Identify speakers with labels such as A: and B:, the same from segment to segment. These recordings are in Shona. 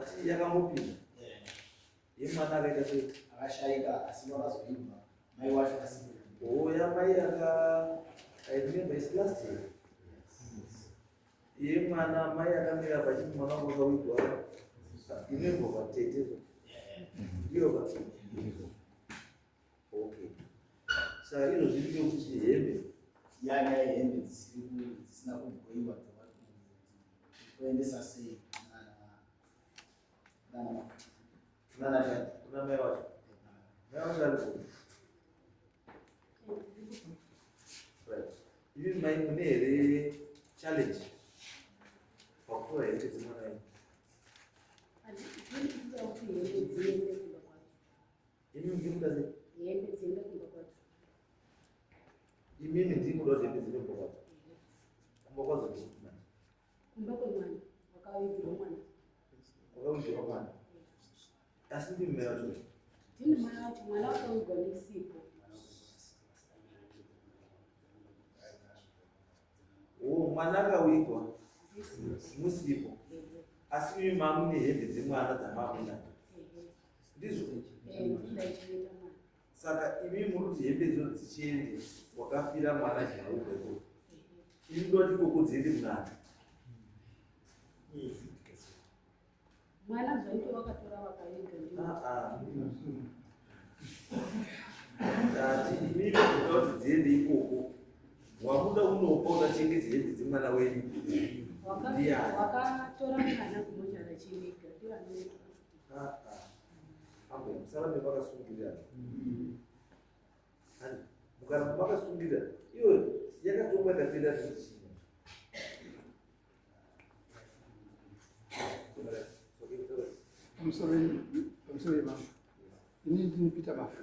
A: Mati yakambopinda yemwana akaita sei?
B: Akashaika asi vakazoibva mai wacho asipo.
A: Oh, yamai aka I remember it's last year. Yemwana mai akamira pachiti mwana wangu akawigwa inobva kwatete ndiyo ka okay saka izvo zviri kuti hembe
B: Yanya yehembe dzisiri dzisina kugoiwa dzavari kuendesa sei
A: kuna mai wacho mai wacho ari kupi right imi mai mune here challenge pakutora hembe dzemwana wenyu imi ndikuda sei
C: Hembe dziende kumba kwacho.
A: imimi ndikuda kuti hembe dziende kumba kwadzo kumba kwadzo ndikupi manje
C: Kumba kwemwana wakavigirwa mwana.
A: kwakavigirwa mwana asi ndimi mai wacho
C: Ndini mai wacho mwana wakavigwa nesipo.
A: o mwana akawigwa musipo asi imi mamune hembe dzemwana dzamamunadzo ndizvo
C: Ndaichengeta mwana.
A: saka imi muri kuti hembe idzo dzichiende wakafira mwana chinaugwa ikoko imi ndoti ikoko dziende munani
C: Mwana zvaito vakatora vakaviga ndiwo.
A: Ah, ah. Ndati imimi munoda kuti dziende ikoko wamuda unopa uchachengete hembe dzemwana wenyu Ndiani?
C: Wakatora mwana kumochari achiviga ndiwo anoita.
A: Ah, ah. Ambuya musarambe makasungirira Hani, mukaramba makasungirira iyo yakatongwa ikapera zvechii
D: Pamusoro yemambo, ini ndini Peter Mafu,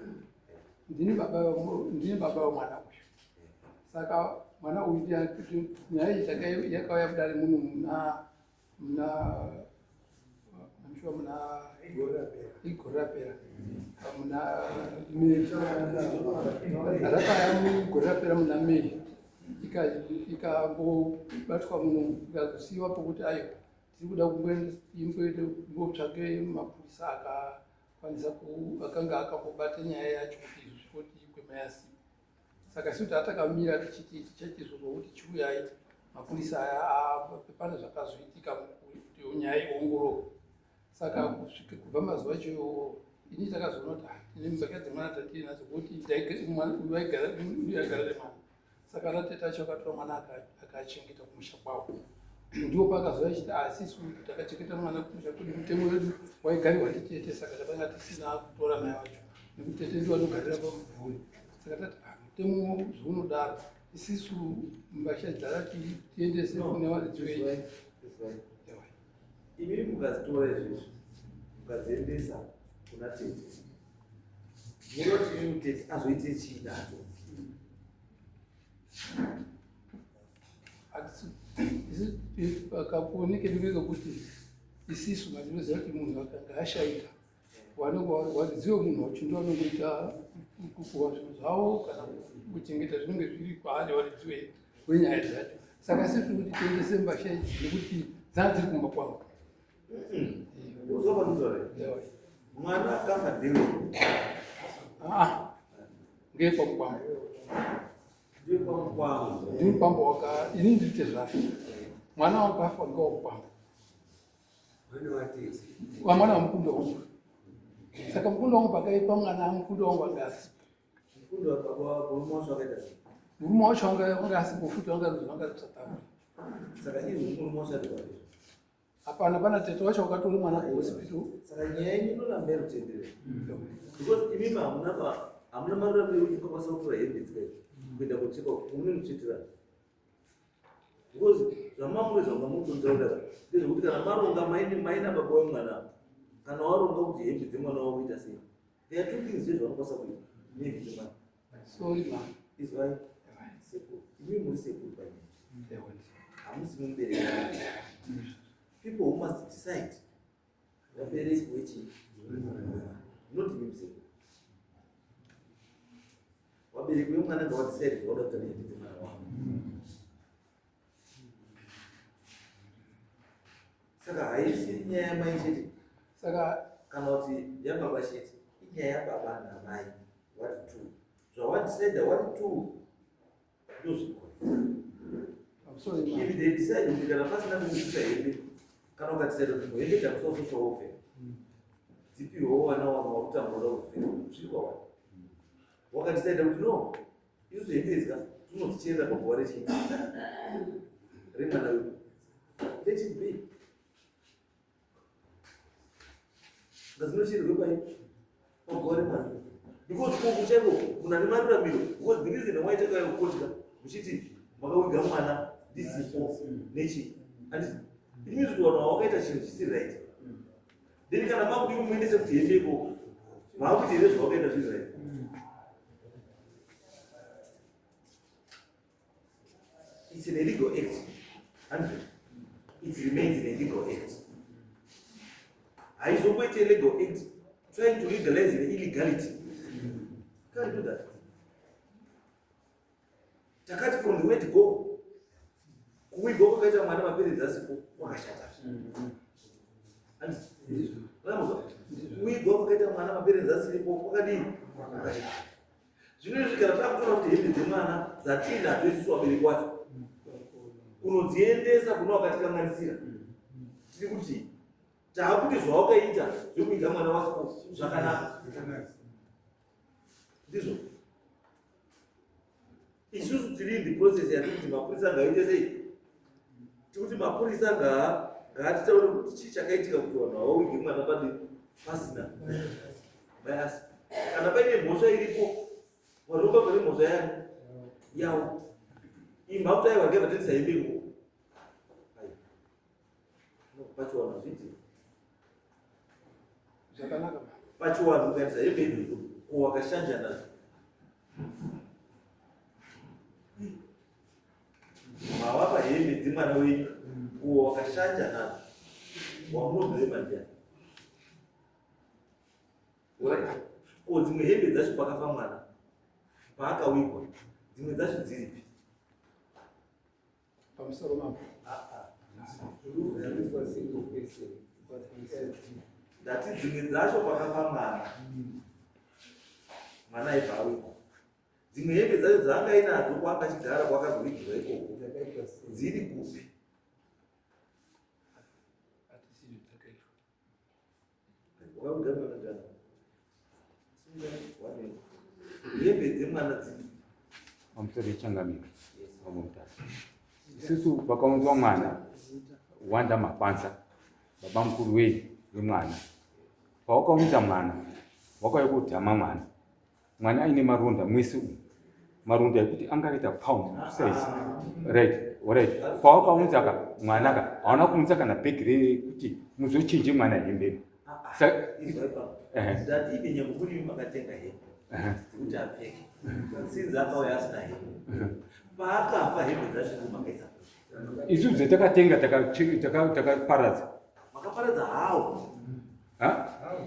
D: ndini baba wemwana uyu. Saka mwana uyu nyaya iyi yakauya kudare muno muna muna I'm sure muna igore rapera muna May rakaya mugore rapera muna May ikangobatwa muno ikazosiyiwa pokuti ayo tiri kuda kumboende kumbotsvake mapurisa akakwanisa akanga akambobata nyaya yacho kuti izvi kuti igwemayasipo saka isu tatakamira tichiti tichaita izvozvo kuti chiuyai mapurisa aya pane zvakazoitika kuti nyaya iongororwe saka kusvika kubva mazuva acho iwowo ini takazoona kuti ah, tine mbatya dzemwana tatiinadzo kuti vaigara nemwana saka natete acho akatora mwana akachengeta kumusha kwavo ndipo pakazouya chiti asi isu takachengeta mwana kumusha kwedu mutemo wedu waigarirwa nditete saka takanga tisina kutora mai vacho nekuti tete ndiwo anogarira pamubvuri saka tati ah, mutemo zvounodaro isisu mbatya dzara tiendese kune varidzi venyu
A: Imi mukazitora izvezvi mukadziendesa kuna tete munoti imi tete azoite chii nadzo?
D: Kakuoneke ndekekuti isisu matinoziva kuti munhu akanga ashaika vanenge wadziwe munhu wacho ndo vanongoita kupuwa zvinhu zvavo kana kuchengeta zvinenge zviri kwaari varidziwe wenyaya dzacho saka sisi kuti tiendese mbasha idzi nekuti dzaa dziri kumba kwavo
A: mwana akafa ndewe
D: ah, ngeekwamukwambo
A: ndekwamukwambo
D: ndiri mukwambo waka ini ndiri tezvara mwana wakafa ngewamukwambo wamwana wamukunda wangu saka mukunda wangu pakaipa mwana mukunda wangu anga asipo murume wacho anga asipo futi anga anga
A: kusatanga
D: hapana pana tete wacho wakatora mwana kuhospital
A: saka nyaya yenyu inoramba iri because imimi hamuna hamuna marurami ekuti mukakwanisa kutora hembe dzikaizvo kuenda kocheka mune muchiitirana because zvamamunoita kunga mukutontaura ndezvekuti kana maronga maini maina baba wemwana kana waronga kuti hembe dzemwana wako kuita sei there are two things zvezvaunokwanisa kuita nehembe dzemwana
D: sorry ma
A: izwai sekuru imi muri sekuru panyaya hamusi mubereki people who must decide vabereki wechii not imi sekuru vabereki vemwana ngavadecide zvavanoda kuita nehembe dzemwana wavo saka haisi nyaya yamai chete.
D: Saka
A: Kana kuti yababa chete, inyaya yababa namai wati two, zvawadecida wati two ndozvikona.
D: Pamusoro imambo.
A: If they decide kuti kana pasina kuisa hembe, kana ukadecida kuti muhembe takusa social welfare, dzipiwewo vana wavo vakutambura kuzvipfeka, zviri kwavari. Wakadecida kuti no, isusu hembe idzi tinodzicherera paguva rechii remwana wedu, let it be. Ngadzinochererwe pai paguva remwana, because koko chaiko munhu ane maruramiro, because the reason why takauya kukotya muchiti makawiga mwana ndisipo nechi, handiti it means kuti vanhu vawakaita chinhu chisiri right. Then kana makuti muendese kuti hembe ikoko, maakuti here zvawakaita zviri right? It's an illegal act and it remains an illegal act. Haizomboite legal act trying to legalize an illegality. Can't do that. Takati from the word go, kuwigwa kwakaita mwana maperedzi asipo kwakashata. Kuwigwa kwakaita mwana maperedzi asiripo kwakadii? Kwakashata. Zvino izvi kana takutora kuti hembe dzemwana dzatiinadzo isusu vabereki wacho kunodziendesa kuna wakatikanganisira, tiri kuti taakuti zvawakaita zvekuiga mwana wasipo zvakanaka. Ndizvo isusu tiri in the process yatiri kuti mapurisa ngaaite sei, tikuti mapurisa ngaatitaure kuti chii chakaitika kuti vanhu havawige mwana padi pasina mayasi. Kana paine mhosva iripo, vanhu vobva nemhosva yani yavo. Imba kuti aiwa, ngevatendisa hembe iko pachiwanhu zviti
D: Zvakanaka.
A: Pachiwanhu ukaendesa hembe idzodzo ko wakashanja nadzo, mavapa hembe dzemwana wenyu, ko wakashanja nadzo, wamunobhurema ndiani? Alright. Ko dzimwe hembe dzacho pakafa mwana paakawigwa, dzimwe dzacho dziripi?
D: Pamusoro mambo.
A: Ndati dzimwe dzacho pakafa mwana, mwana aibva awigwa, dzimwe hembe dzacho dzaanga inadzo kwaanga achigara kwakazowigirwa ikoko dziri kupi?
D: Hatisiyo dzakaitwa.
A: Wakawiga mwana njani? Hembe dzemwana dziri
E: Pamusoro yechangamiro, vamutasa, isusu pakaunzwa mwana Wanda Makwanza, baba mukuru wei wemwana, pawakaunza mwana wakauya kudhama mwana, mwana aine maronda mwese umu, maronda ekuti anga akaita pound size, right? Pawakaunza ka mwana ka, hauna kuunza kana bhegi rekuti muzochinje mwana hembe.
A: Izwai papa. Ndati ive nyangwe kuri makatenga hembe dzekuti apfeke, sinzi akauya asina hembe, paakafa hembe dzacho ndo makaisa?
E: Isu dzetakatenga takaparadza.
A: Makaparadza how?
E: Ha?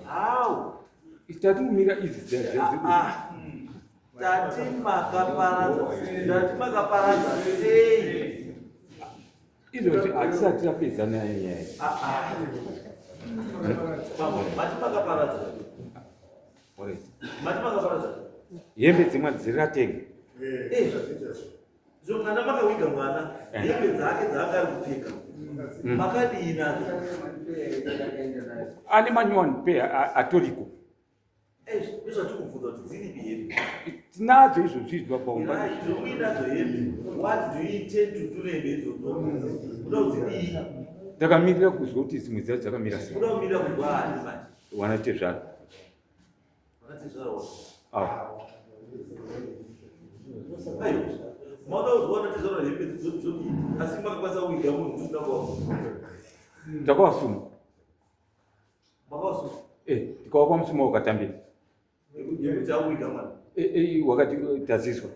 A: How?
E: Tatikumira idzi
A: Ah, tati makaparadza, ndati makaparadza sei?
E: Izvozvi hatisati tapedza nayo nyaya.
A: Ah, ah. Baba, mati makaparadza.
E: Alright.
A: Mati makaparadza.
E: Hembe dzimwe dzirikatenga.
A: Eh, zvo mwana makawiga mwana, hembe dzake dzaanga ari kupfeka makadii nadzo?
E: Ane manyowani pe atoriko.
A: Eh, ndozvatikubvunza kuti dziripi hembe.
E: Tinadzo izvozvi izvi paumba.
A: Izvo muinadzo hembe, what do you intend to do nehembe idzodzo? Kuda kudzidii?
E: Takamirira kuzwa kuti dzimwe dzacho dzakamira sei.
A: Kuda kumirira kuzwa ani manje?
E: Wana tezvara.
A: Vanatezvara?
E: Avo.
A: Aiwa, mauda kuzwa vanatezvara hembe dzodii, asi makakwanisa kuiga munhu musina kuva
E: Takavasuma.
A: Makavasuma?
E: Eh, tikawapa musuma wakatambira.
A: Yekuti akuiga mwana?
E: Eh, eh, wakati tazizwa.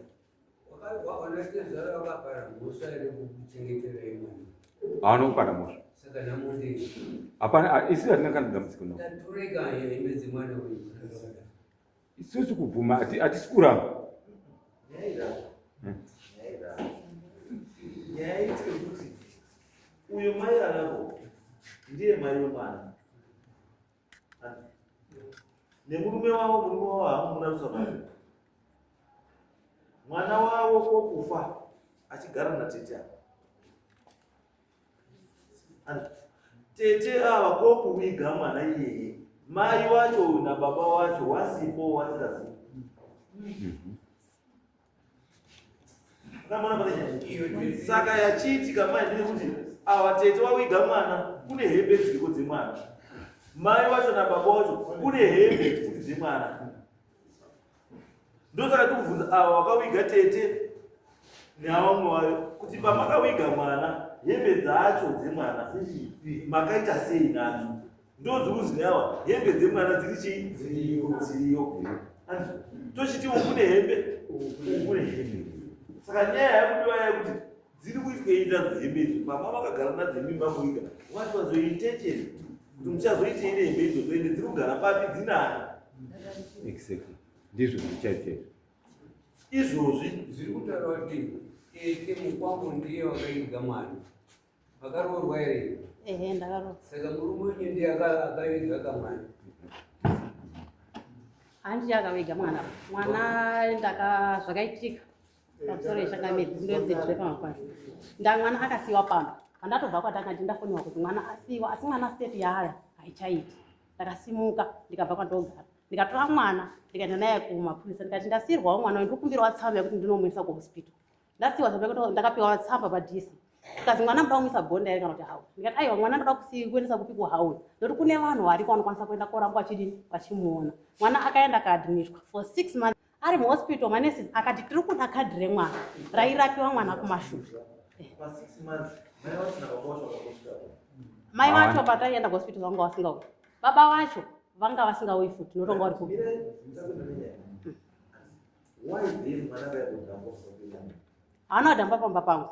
F: Vanatezvara vakapara mhosva here kukuchengeterai mwana?
E: Hawana kupara mhosva.
F: Saka namondei?
E: Hapana, isusu hatina kana dambudziko navo.
F: Tatoreka hembe dzemwana wenyu.
E: Isusu kubvuma hatisi kuramba.
A: Nyaya irapo, nyaya irapo, nyaya itwe kuti uyo mai arako ndiye mai wemwana. Nemurume wavo, murume wavo haamuna kusaka. Mwana wavo kokufa achigara natete ava. Tete ava kokuviga mwana iyeye, mai wacho nababa wacho wasipo, wasingazivi. Saka yachiitika mai ndeyekuti ava tete wawiga mwana, kune hembe dziriko dzemwana, mai wacho nababa wacho kune hembe futi dzemwana. Ndosaka tikubvunza ava wakawiga tete neavamwe vayo kuti pamakawiga mwana hembe dzacho dzemwana makaita sei nadzo? Ndodzikuzi neava hembe dzemwana dziri chii? Dziriyo. Tochitiwo kune hembe, kune hembe. Saka nyaya yakudiwa yekuti dziri kuitwei nadzo hembe idzo? Baba vakagara nadzo imi mamuiga, what was your intention kuti muchazoitei nehembe idzodzo, ende dziri kugara papi, dzinani?
E: Exactly, ndizvo zvichaizvo chaizvo.
A: Izvozvi
F: Zviri kutaura kuti tete mukwambo ndiye wakaiga mwana. Makaroorwa here?
G: Ehe, ndakaroorwa.
F: Saka murume wenyu ndiye akaviga kamwana?
G: Handiye akaviga mwana. Mwana ndaka zvakaitika pamusoro yechangamire ndodzidire pamakwasi. Nda mwana akasiyiwa pamba. Pandatobva kwatanga ndafonera kuti mwana asiyiwa, asi mwana state yaaya haichaiti. Ndakasimuka ndikabva kwandogara. Ndikatora mwana ndikaenda naye kumapurisa, ndikati ndasiyirwawo mwana uyu, ndikumbirawo tsamba yekuti ndinomuisa kuhospital. Ndasiyiwa tsamba yekuti ndakapiwa tsamba paDC. Kazi mwana muda kumuisa bonda here kana kuti hawu? Ndikati aiwa, mwana ndoda kuendesa kupi? Kuhawu, nekuti kune vanhu variko vanokwanisa kuenda koramba vachidini, vachimuona. Mwana akaenda akaadmitwa for 6 months ari muhospital. Manurses akati tiri kuda kadhi remwana rairapiwa mwana kumashure.
A: Pa 6 months mai vacho nababa vacho vakambosvika?
G: Mai vacho pataienda kuhospital vanga vasingauyi, baba vacho vanga vasingauyi futi, notonga vari kupi.
A: Mirai, ndisapinda nenyaya. Why then mwana akayakudhamba?
G: Haana kudhamba pamba pangu,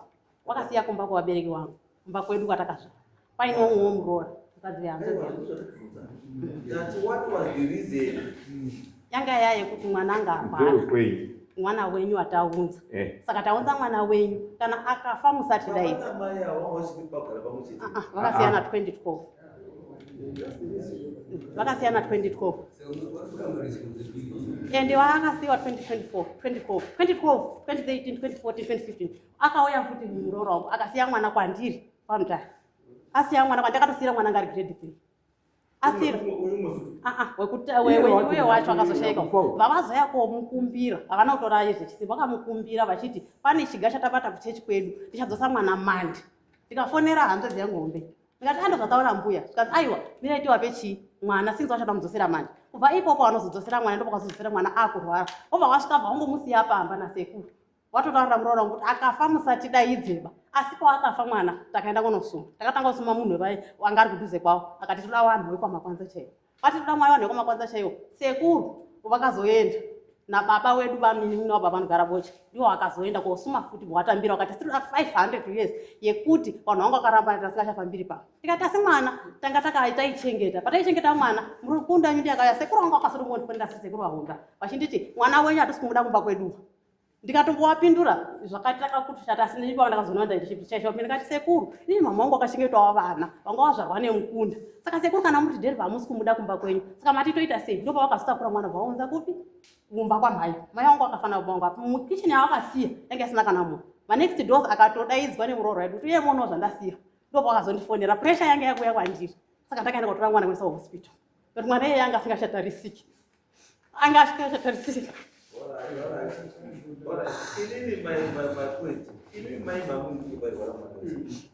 G: wakasiya kumba kwavabereki vangu, kumba kwedu kwatakazvara paine umwe muroora, mukadzi wehanzvadzi yangu.
A: That what was the reason?
G: Yanga yaya yekuti mwana anga arwara.
E: Ndewekwenyu.
G: Mwana wenyu ataunza.
E: Eh.
G: Saka taunza mwana wenyu, kana akafa musatidaidza.
A: Baba namai ava vachiri pagara pamwe chete?
G: Ah, ah, vakasiyana 2012, vakasiyana 2012.
F: Saka wakuramba responsibility.
G: Ende waakasiyiwa 2024, 2012, 2012, 2013, 2014, 2015 akauya futi muroora wangu, akasiya mwana kwandiri pamutare. Asiya mwana kwandakatosiyira mwana ngari grade 3 asira.
A: Uyu mwe futi?
G: Ah, ah, uye wacho akazoshaika, vavazoya komukumbira, havana kutora zvechisimba, vakamukumbira vachiti pane chiga chatabata kuchechi kwedu, tichadzosa mwana mandi. Ndikafonera hanzvadzi yangu hombe, ndikati ando zvataura mbuya, zvikanzi aiwa, mirai tiwape chii mwana, sinzi vachada mudzosera mandi. Kubva ipopo vanozodzosera mwana, ndopakazodzosera mwana akurwara, obva wasvika bva wangomusiya pamba nasekuru, watotaurira muroora wangu kuti akafa musatidaidzeba. Asi paakafa mwana takaenda kunosuma, takatanga kusuma munhu wanga ari kudhuze kwavo, akati toda vanhu vekwamakwanza chaiwo, vati toda mwai vanhu vekwamakwanza chaiwo. Sekuru vakazoenda nababa wedu, vaminina wababa vanogara bocha, ndiwo akazoenda kosuma futi, watambira wakati tinoda 500 years yekuti vanhu vangu vakaramba tasingachafambiri pano. Tikati asi mwana tanga taichengeta, pataichengeta mwana murikunda wenyu ndiakauya, sekuru vangu vakasotongondifonera, sekuru vahomba vachinditi mwana wenyu hatisi kumuda kumba kwedu. Ndikatombowapindura zvakataka kuti chati, asi neipa ndakazoona ndichichaisha. Ndikati sekuru, inini mama wangu akachengetawo vana vanga vazvarwa nemukunda, saka sekuru kana muri dherivha hamusi kumuda kumba kwenyu, saka mati toita sei? Ndopa vakazotakura mwana vaunza kupi? Kumba kwamhai. Mai vangu akafanira baba vangu mukicheni yavakasiya yanga isina kana munhu. Manext doors akatodaidzwa nemuroora wedu kuti uye muonawo zvandasiya. Ndopa vakazondifonera, pressure yanga yakuuya kwandiri, saka ndakaenda kotora mwana kuisa kuhospital, but mwana iyeye anga asingachatarisiki, anga asingachatarisiki.
A: Alright. Inini my point. Inini mai mamu ibarirwa mwana wese.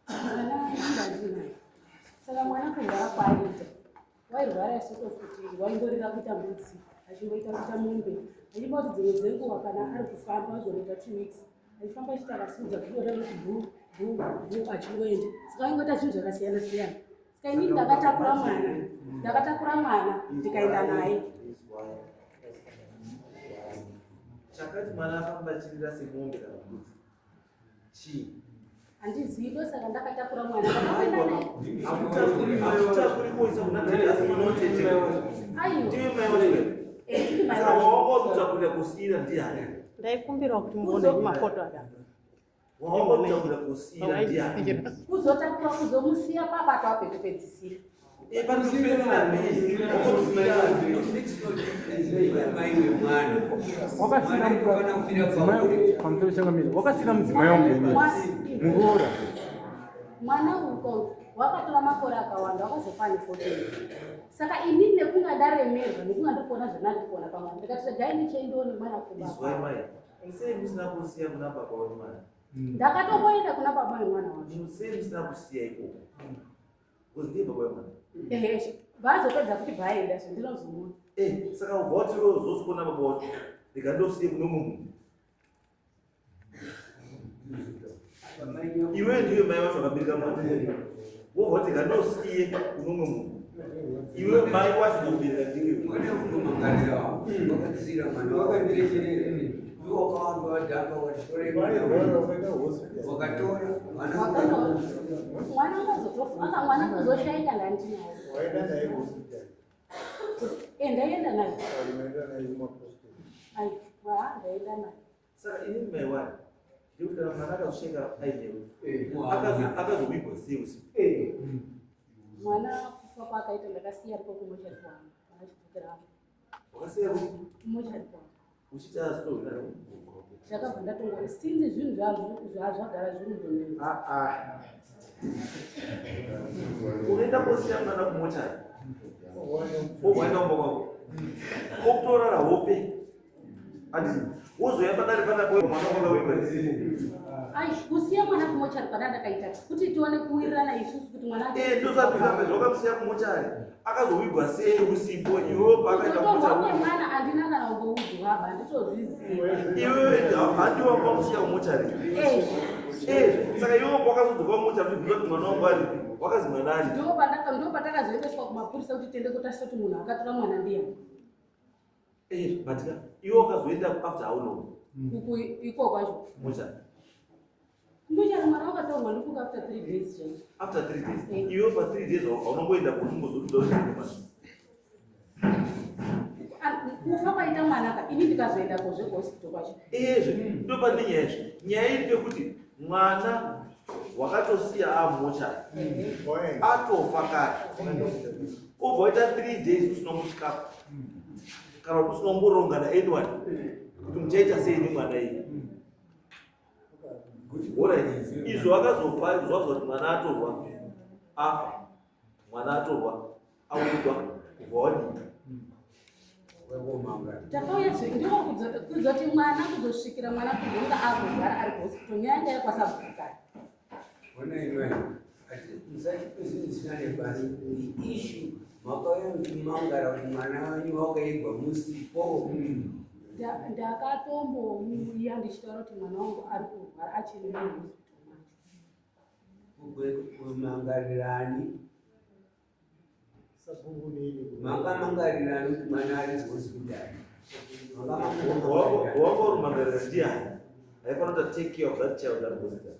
C: Mwana ndandinaye, saka mwana kurwara kwaaiita, wairwara isoko futi, waingorira kuita mbudzi, achingoita kuita mombe, achimboti dzimwe dzenguva kana ari kufamba agonoita 2 weeks achifamba achiita akasudza kuoda kuti bhu bhu bhu achingoenda. Saka aingoita zvinhu zvakasiyana siyana. Saka inini ndakatakura mwana, ndakatakura mwana ndikaenda naye.
A: Chakati mwana afamba achirira semombe kana mbudzi chii?
C: Handizivi, ndosaka ndakatakura mwana, ndakaenda naye.
A: Hamutakuri kuisa kuna tete, asi mwana watete.
C: Aiwa.
A: Ndiwe mai wacho?
C: Eh, ndini mai
A: Saka
C: wacho.
A: wawanga kutakurira kusiyira ndiani?
G: Ndaikumbirawo kuti muone mafoto aka.
A: Wawakatakura kusiya ndiani?
C: Kuzotakura kuzomusiya pabatwa pekupedzisira.
A: Eh, panopedzisira nei?
F: It makes no difference mai wemwana.
E: Wakasira
F: Mwana inofana kufira pauri.
E: mudzimai pamusoro changamire, wakasira mudzimai wangu muroora.
C: Mwana uko wakatora makore akawanda, wakazofa ane 14. Saka inini nekunga ndaremerwa, nekunga ndikuona zvandandikuona pamwana, ndikati regai ndichiendiwo nemwana
A: Izwai
C: kumba.
A: mai, sei musina kusiya kuna baba wemwana?
C: Ndakatomboenda kuna baba wemwana wacho.
A: Sei musina kusiya ikoko? Because ndiye baba wemwana.
C: Ehe, vazopedza futi bvaenda zvendinozomuona.
A: Eh, saka ubva wati iwewe uzosikuona baba wacho, rega ndosiye kune mumwe munhu. Iwewe ndiwe mai wacho akabereka mwana, wobva wati rega ndosiye kune umwe munhu. Iwe mai wacho ndokubereka ndiwe.
F: Mwana unomangarira wakandisira mwana wakandirecherera. Iwe wakawanda wadhamba watore mwana wakatora mwana.
C: Mwana akazotofa, mwana kuzoshaika ndandinaye.
H: Waenda naye kuhospitali?
C: Eh, ndaenda naye.
H: Unaenda naye kumapostori?
C: Aiwa, ndaenda naye.
A: Saka inini mai wani, ndikuti kana mwana akazoshaika ainewe, akazowigwa sei usiku?
C: Mwana kufa kwaakaita ndakasiya ariko kumochari kwangu, mwana achidzokera hangu.
A: Wakasiya
C: Kumochari kwangu.
A: Uchiti azitohwina?
C: Ndakabva ndatongo sinzi zvinhu zvazvagara zviri mundonetsa.
A: Unoenda kosiya mwana kumochari, wobvaenda kumba kwako, okutorara hope, handiti? Wozoya pakati panako mwana wakawigwa isipo.
C: Ai, kusiya mwana kumochari kwada ndakaita kuti tione kuwirirana isusu kuti mwana
A: Eh, ndosati wakamusiya kumochari, akazowigwa sei usipo iwewe paakaenda
C: Kuzotorwa
A: kumochari?
C: kwemwana handina kana kumboudzwa ba, nditozviziva.
A: Iwewe handi wakamusiya kumochari?
C: Eh.
A: Eh, saka iwewe wakazodzoka kumochari uchibvunza kuti mwana wangu aripi, wakazi mwana aripi?
C: Ndo patakazoendeswa kumapurisa kuti tiende kotarisa kuti munhu akatora mwana ndiyani.
A: Eh, but ka iwe wakazoenda after how long?
C: Uku iko kwacho.
A: Mochari.
C: Kumochari mwana wakatorwa ndofunga after 3 days chaizvo.
A: After 3 days? Iwe pa 3 days haunongoenda kunongozotuda kuti mwana?
C: Kufa kwaita mwanaka, ini ndikazoenda kozve kuhospital kwacho.
A: Ezve ndo pane nyaya izvo. Nyaya iri pekuti mwana wakatosiya amumochari, atofa kare, obva waita 3 days usina kusvikapo kana kuti usina kumboronga naanyone kuti muchaita sei nemwana iyi. Alright, izvo akazofa, zvazva kuti mwana atorwa afa, mwana atorwa awigwa, kubva wadii?
C: Takauya ndiko kuzoti mwana kuzosvikira mwana kuzonga akurwara ari kuhospital, nyaya yanga yakwasabhukana.
F: Ona imwe, musati zvinhu zvisina nebasa. Issue makauya muchimangara kuti mwana wenyu wakaigwa musipo.
C: Ndakatombouya ndichitaura kuti mwana wangu ari kurwara, achiri muhospital macho.
F: Kumangarirani?
H: Sabhuku nini?
F: Makamangarirani kuti mwana ari kuhospitali?
A: Wanga uri mangarira ndiani aifanira kuti take care of that child ari kuhospital?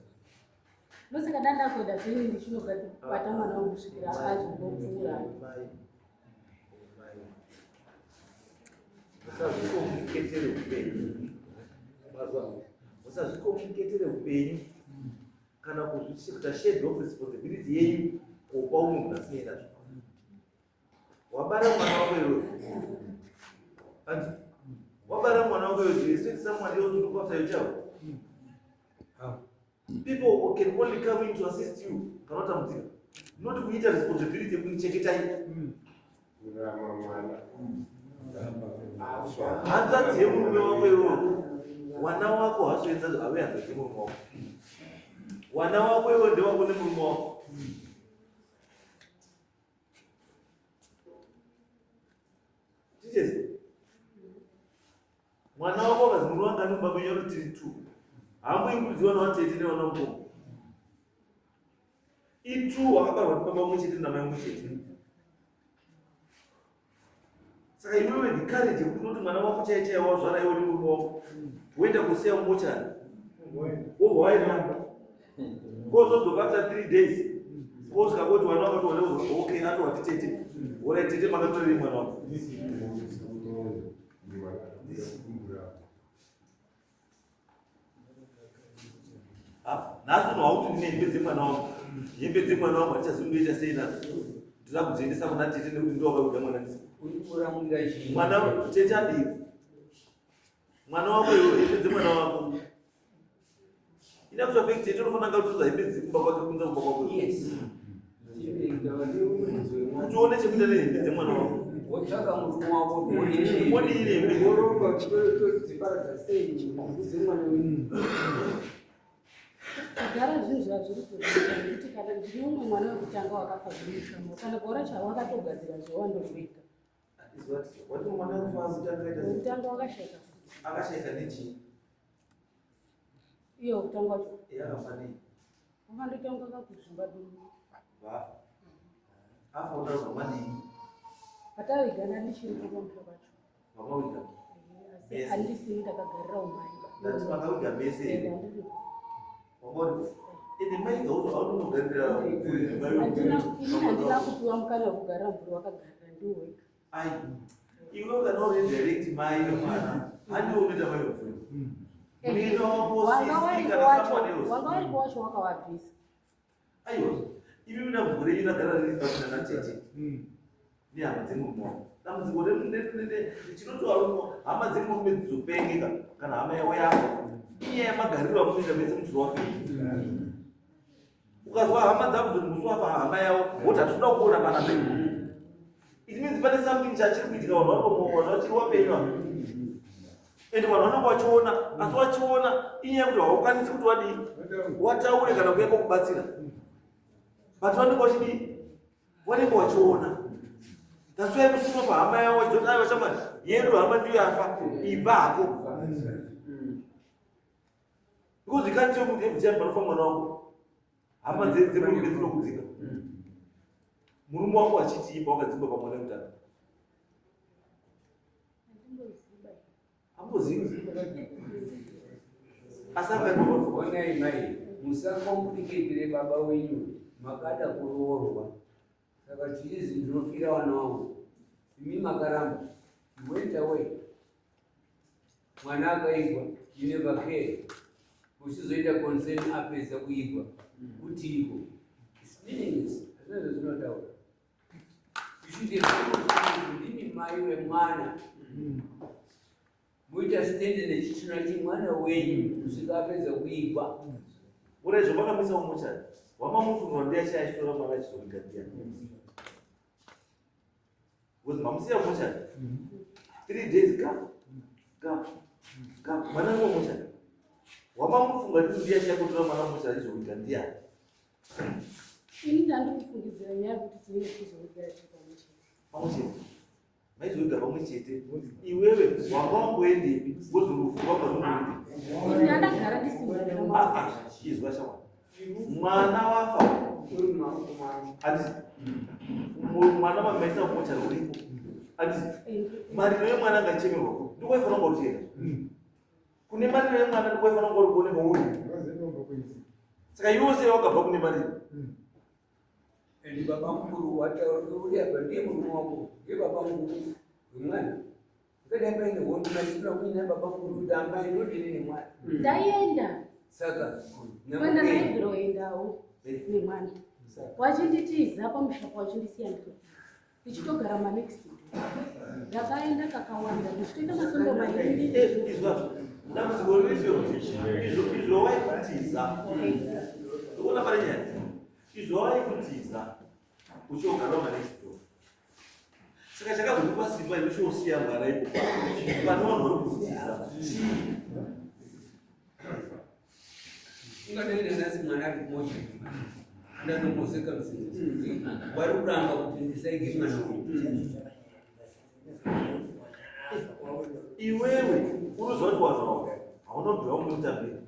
C: Ndosaka dandakuenda zvini ndichinobata mwana wangu kusvikira azombopfuura.
A: Mai, mai, musazvicomplicatere upenyu, mazwa? Musazvicomplicatere upenyu kana kuzvikuita shade of responsibility yenyu kupa umwe munhu asinei nazvo. Wabara mwana wako iwewe, andi wabara mwana wako iwewe, do you expect someone else to look after your child? People can only come in to assist you kana watambudzika, not kuita responsibility yekumuchengetai.
I: Kurama mwana.
A: Hanzvadzi yemurume wako iwewe, wana wako hasoenza ave hanzvadzi yemurume wako. Wana wako iwe ndewako nemurume wako. Teachers, mwana wako akazi murume wanga ari mumba menyu ari tiri two, haamboinkudziwa navatete nevana mukoma. Itu wakabarwa ndibaba mumwe chete namai mumwe chete. Saka iwewe the courage yekuti unoti mwana wako chai chai wazvara iwe nemurume wako, woenda kusiya mumochari, wobva waenda kozodzoka after 3 days, kosvika koti wana wakatoona, okay, atova titete. Alright, tete, makatorerei mwana wako? Hapana. Nhasi uno hauti ndine hembe dzemwana wangu, hembe dzemwana wangu handichazivi ndoita sei nadzo, ndinoda kudziendesa kuna tete nekuti ndo wakaviga mwana ndisi mwana. Tete adii mwana wako iwe, hembe dzemwana wako ina kuta fact, tete unofanira nga kutoza hembe dzekumba kwake kunza kumba kwako kuti uone chekuita nehembe dzemwana wako.
F: Wotsvaka murume wako.
A: Wodii nehembe?
I: Todziparadza sei dzemwana wenyu?
C: Kudhara zvinhu zvazviri kuita nekuti kana ndine umwe mwana wekutanga wakafa zvimushamo, kana kuora chawakatogadzira zvewandovega.
A: Wati mwana wekufa kutanga aita sei?
C: Wekutanga wakashaika futi.
A: Akashaika nechii?
C: Iye wekutanga wacho.
A: Akafa nei?
C: Wakandotanga kakuzvimba dumbu.
A: Vafa afa utaurwa mwadii?
C: Patavigana ndichiri kupamusha pacho.
A: Makawiga?
C: Asi handisini ndakagarira umai.
A: Ndati makawiga mese here?
C: Handiri.
A: Wakauri ende mai gauzo aunogarira?
C: Inini handina kupiwa mukana wekugarira mvuri, wakagarira ndiwo wega.
A: Ai, iwe kana uri direct mai wemwana, handiwo unoita mai wemvuri, munoenda wako
C: Wanga
A: sisi
C: waripo
A: kana
C: wacho
A: someone else.
C: Wanga waripo wacho wakawabvisa.
A: Aiwa, imi dambudziko renyu ragara riri pasina natete nehama dzemurume wako. Dambudziko chinotovarume, hama dzemurume dzizopengeka kana hama yavo yafa, inyaya yemagariro amunoita mese muchiri wapenyu. Ukazwa hama dzavo dzoti musi wafa hama yavo woti hatinoda kuona pana penyu, it means pane something chachiri kuitika. Vanhu vanhu vachiri wapenyu ava, ende vanhu vanenge vachiona, asi vachiona inyaya yekuti haukwanisi kuti wadii, wataure kana kuya kokubatsira, but vanenge vachidii, vanenge vachiona. That's why musi unofa hama yavo vachizoti, aiwa shamwari yedu, hama ndiyo yafa, ibva hako, because you can't tell kuti every time panofa mwana wako hama dzemurume dzinokudzika, murume wako achiti imba wakadzingwa pamwana wekutanga.
C: Handimboziva.
A: Ambozivi, asi akaimba.
F: Onai mai, musakompliketire baba wenyu. Makada kuroorwa, saka chiizi ndinofira vana vangu. Imi makaramba, you went away, mwana akaigwa, you never care. Uchizoita concern apedza kuigwa kutiiko? It's meaningless, hazvina zvazvinotaura. You should have known kuti ndini mai wemwana, muita stand nechichuna chemwana wenyu kusvika apedza kuigwa.
A: Uraizvo makamisa umuchari wamamufunga ndiye achaya achitora mwana achizoviga ndiani, because mamusiya mochari 3 days ka ka ka mwana ngo mochari wamamufunga kuti ndiye achaya kutora mwana mochari achizoviga ndiani?
C: Ini ndandikufungidzira nyaya yekuti tinenge tichizovigira tiri pamwe chete.
A: Pamwe chete maizoviga pamwe chete. Iwewe wanga wangoendepi? Wozorufu wabva rungoipi?
C: Ini ndandagara ndisina.
A: Izwa shawa, mwana wafa, handiti? Mwana mamaisa mumochari uripo, handiti? Mariro yemwana angachemerwa, ndikwaifana kunga uchienda kune mariro yemwana, ndikwaifana kunga uri kuoneka uri. Saka iwe sei wakabva kune mariro?
F: And baba mukuru wataura uri apa ndiye murume wako, ndiye baba mukuru wemwana. Ukadai paine hondo machisura kuina baba mukuru kuti amai ndodini nemwana?
C: Ndaenda.
F: Saka
C: Kwenda ndaibviroendawo nemwana, wachinditiza pamusha, wachindisiya ndiri ndichitogara manext door. Ndakaenda kakawanda, ndichitoenda masondo mairi.
A: Izvazvo dambudziko riricho kuti izvo waikutiza, ukuona pane nyaya, izvo waikutiza uchiogara manext door. Saka chakazokupa simba ichiosiya mwana ipo pane vanhu vari kukutiza chii?
F: Ungadai nanhasi mwana ari kumocha, under normal circumstances vari kuramba kuti ndisaige mwana uyu.
A: Iwewe unoziva kuti wanhu ava haunobvira wamutambira.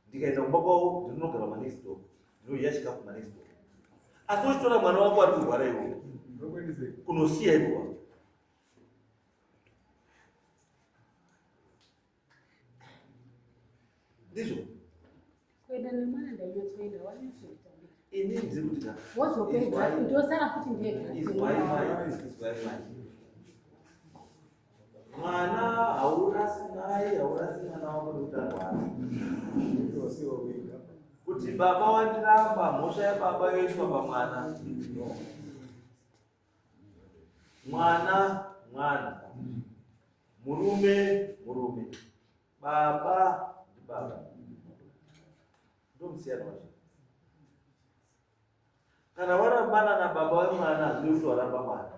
A: Ndikaenda kumba kwavo ndinogara manext door, ndinoiya chikafu manext door, asi uchitora mwana wako ari kurwara iwo kunosiya ipo wako. Ndizvo.
C: Kuenda nemwana ndainyatsoenda, wanyatsoitambira.
A: Ini ndiri kuti ka
C: Wozopedza ndosara futi ndega.
A: Izwai mai, izwai mai, mwana haurasi, mai haurasi mwana wako nekuti arwara. Kuti baba wandiramba, mhosva yababa yoiswa pamwana. Mwana mwana, murume murume, baba ndibaba. Ndomusiyano wacho. Kana warambana nababa wemwana hazvirevi kuti waramba mwana.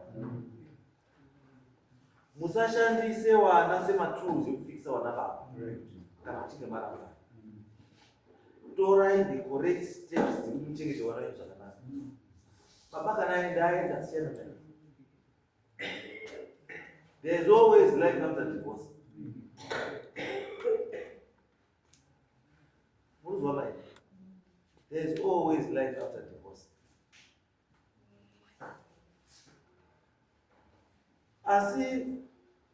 A: Musashandise wana sematools ekufikisa wana baba kana muchinge marambana. Torai the correct steps dzekuti muchengete wana venyu zvakanaka. Baba kana aenda aenda, siyana naye. There is always life after divorce. Munozwa mai? There is always life after divorce. Asi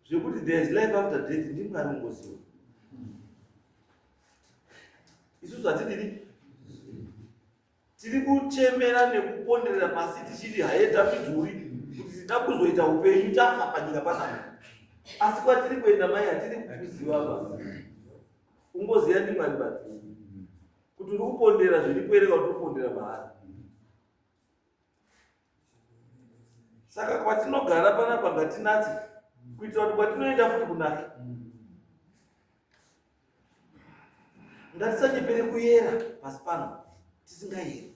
A: zvekuti there is life after death ndiMwari ungoziva. Isusu hatidini Tiri kuchemera nekuponderera pasi tichiti hayeta midhuri kuti tida kuzoita upenyu tafa panyika panapa. Asi kwatiri kuenda mai hatiri kuziva ba. Ungoziva ndiMwari basi. Kuti uri kupondera zviripo here kana kuti kupondera mahara. Saka kwatinogara panapa ngatinatse kuitira kuti kwatinoenda futi kunake. Ngatisanyepere kuyera pasi pano tisingayeri.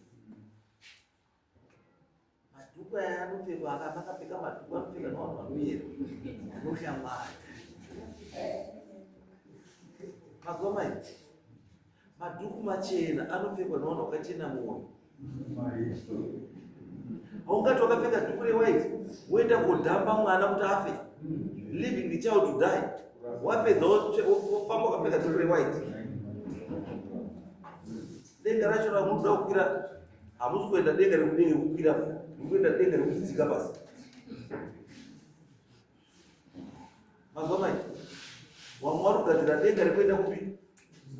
A: Madhuku aya anopfekwa akapfeka madhuku anopfeka nevanhu vanoyera vanotya Mwari. Mazuva mai madhuku machena anopfekwa nevanhu vakachena mwoyo. Haungati wakapfeka dhuku rewhite woenda kodhamba mwana kuti afe, leaving the child to die. Wapedza wofamba wakapfeka dhuku rewhite. Denga racho ramunoda kukwira, hamusi kuenda denga rekudenga rekukwira, muri kuenda denga rekudzika pasi. Mazuva mai wamwe wari kugadzira denga rekuenda kupi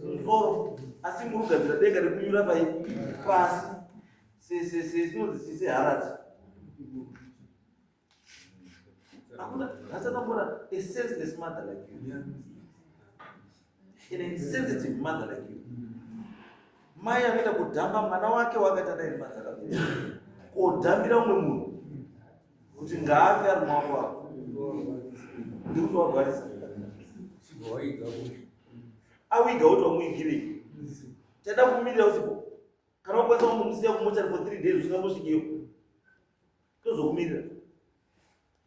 A: musoro, asi muri kugadzira denga rekunyura pai pasi sesinonzi seharati. Hakuna hasanambona a senseless mother like you, an insensitive mother like you. Mai anoenda kudhamba mwana wake wakaita dai madzaka kodhambira umwe munhu kuti ngaafe ari mumaoko ako ndikuti wagwarisa awiga kuti wamuigirei tada kumirira usipo kana wakwanisa kungomusiya kumochari for 3 days usingambosvikeyo tozokumirira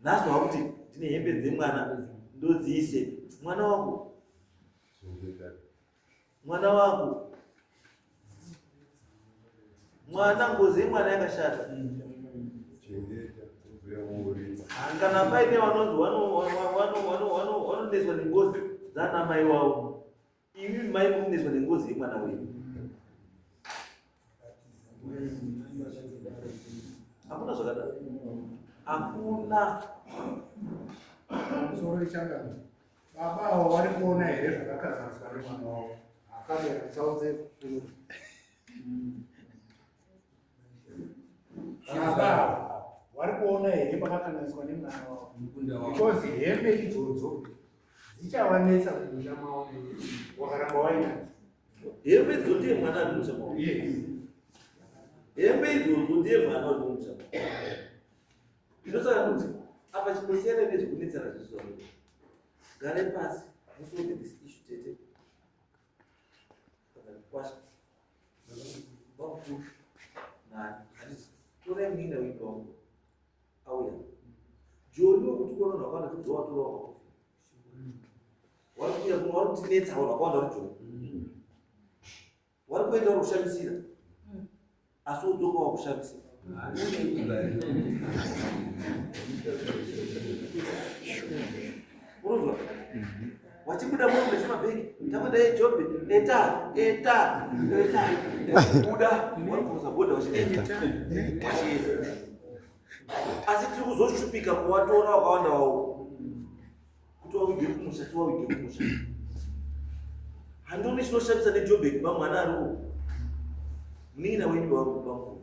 A: nhasi wakuti ndine hembe dzemwana ndodziise mwana wako mwana wako mwana ngozi yemwana yakashata kana paine vanonzi vanoneswa nengozi dzana mai wavo imi mai mukuneswa nengozi yemwana wenyu hakuna zvakadaro hakuna
H: musoro ichangana Baba avo vari kuona here zvakakanganiswa nemwana wavo? Kamera musaunze kuno. Baba avo vari kuona here pakakanganiswa nemwana wavo? Because hembe idzodzo dzichavanetsa kumusha mavo wakaramba wainadzo.
A: Hembe idzodzo ndiye mwana ari mumusha mavo.
H: Yes.
A: Hembe idzodzo ndiye mwana ari mumusha mavo. Ndosaka kuti apa chimbosiyana nezvekunetsana zvizvo. Gare pasi musolve this issue tete. Kwasha. Bamkuru. Nani. Handiti torai munin'ina wenyu wangu. Auya. Joni wekuti kuona vanhu vakawanda tikuzovatora wakakufa. Wari kuuya kuno wari kutinetsa vanhu vakawanda vari Joni. Wari kuenda uri kushamisira. Asi wodzoka wakushamisira. Unonzwa? Wachibuda muno nechimabhegi, takuenda eJobe, eta, eta, eta. Buda, wari kurosa bhodha wachienda. Wachienda. Asi tiri kuzoshupika kuvatora wakawanda wavo. Kuti wawige kumusha, tiwawige kumusha. Handioni chinoshamisa neJobek bamwana ari uko. Munin'ina wenyu wangu bamukuru.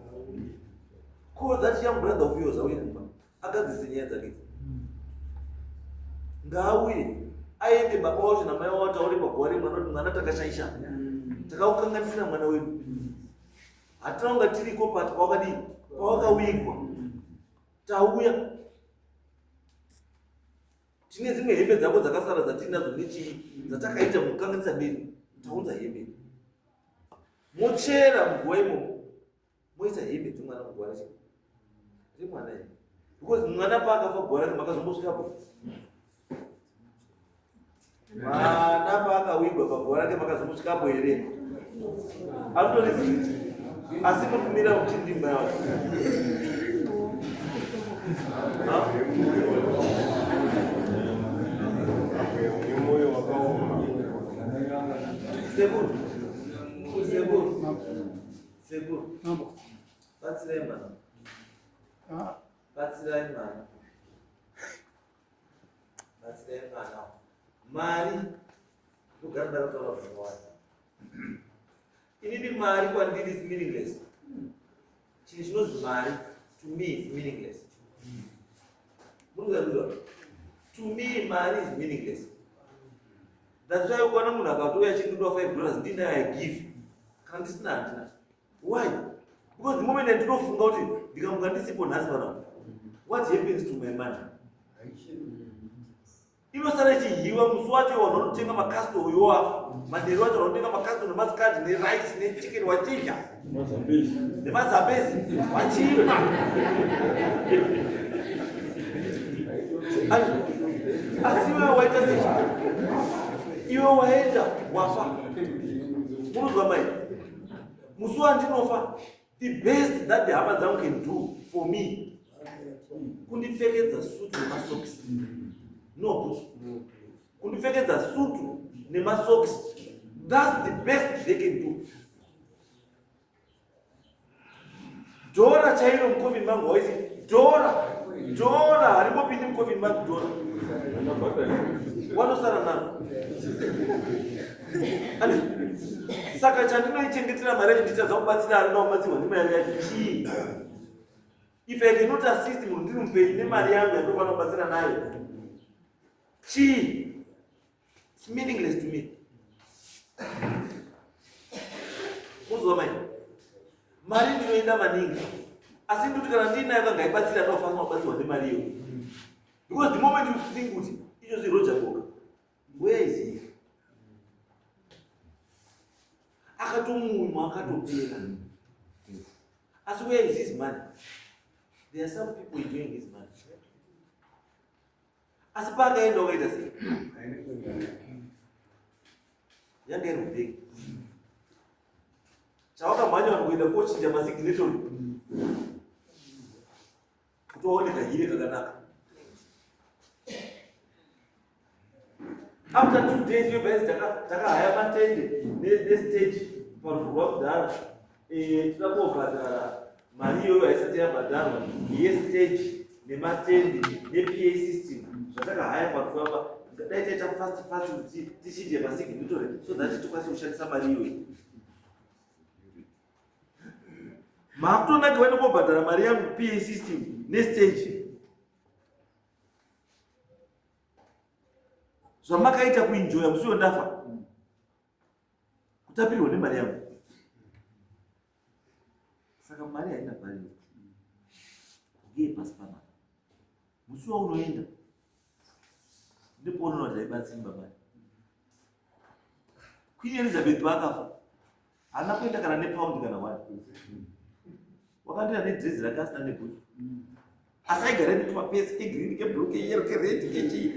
A: Call that young brother of yours auye kumba agadzise nyaya dzake idzi. Ngaauye aende baba wacho namai wavo ataure paguva remwana kuti mwana takashaisha. Takakukanganisira mwana wedu. Hatina kunga tiriko pati pawakadii pawakawigwa. Tauya tine dzimwe hembe dzako dzakasara dzatiinadzo nechii dzatakaita mukukanganisa mberi, taunza hembe mochera muguva imomo moisa hembe dzemwana muguva racho remwana iri because mwana paakafa guva rake makazombosvikapo mwana paakawigwa paguva rake makazombosvikapo here akutorizivi asi muri kumira muchindimba yacho sekuru sekuru Sekuru.
D: Mambo.
A: Batsirai mwana.
D: Ah.
A: Batsirai mwana. Batsirai mwana. Mari ndogara ndakataura zvakawanda. Inini mari kwandiri is meaningless. Chinhu chinonzi mari to me is meaningless. Muri kuzwa? To me mari is meaningless. That's why ukaona munhu akatouya achindipa 5 dollars ndinayo I give. Kana ndisina handina. Why? Because the moment ndinofunga kuti ndikamuka ndisipo nhasi panapa, what happens to my money? Inosara ichihiwa musi wacho vanhu vanotenga makasto uyo wafa. Manheru acho vanotenga makasto nemasikadi nerice nechicken wachidya. Nemazambezi wachimwa. Asi iwe waita sei? Iwe waenda wafa. Munozwa mai? Musi wandinofa, the best that the hama dzangu can do for me kundipfekedza sutu nemasokisi. No boots. Kundipfekedza sutu nemasokisi. That's the best they can do. Dhora chairo mucoffin mangu waisi dhora dhora harimbopindi mucoffin mangu dhora wanosara naro. Saka chandinoichengetera mari yacho ndichadza kubatsira arina kubatsirwa nemari yacho chii? If I cannot assist munhu ndiri mupenyu nemari yangu yandinofanira kubatsira nayo chii? It's meaningless to me. Muzwa mai. Mari ndinoenda maningi. Asi ndikuti kana ndiinayo kangaibatsira ndinofanira kubatsirwa nemari iyo. Because the moment you think kuti izvo zvi Roger Boka. Where is he? Akatomunywa akatopera. Asi where is his money? There are some people enjoying his money. Asi paakaenda wakaita sei? Yanga iri mubhegi. Chawakamhanya vanhu kuenda kochinja masignatory kuti waone kahire kakanaka. After 2 days yobva takahaya matende nestage parufu rwakudhara. Toda kobhadhara mari iyoyo haisati yabhadharwa yestage nematende nePA system zvatakahaya parufu apa. Dai taita fast fast kuti tichinje masignatory so that tikwanise kushandisa mari iyoyo. Makutonakirwa nekobhadhara mari yangu PA system nestage. Zvamakaita kuenjoya musi uyo ndafa kutapirirwa nemari yangu. Saka mari haina value. Ndiye pasi panapa. Musi waunoenda ndipo unoona kuti haibatsiri baba. Queen Elizabeth paakafa haana kuenda kana nepaundi kana one. Wakandienda nedrezi rake asina nebhutsu. Asi aigara netumapesi kegreen, keblue, keyellow, kered, kechii,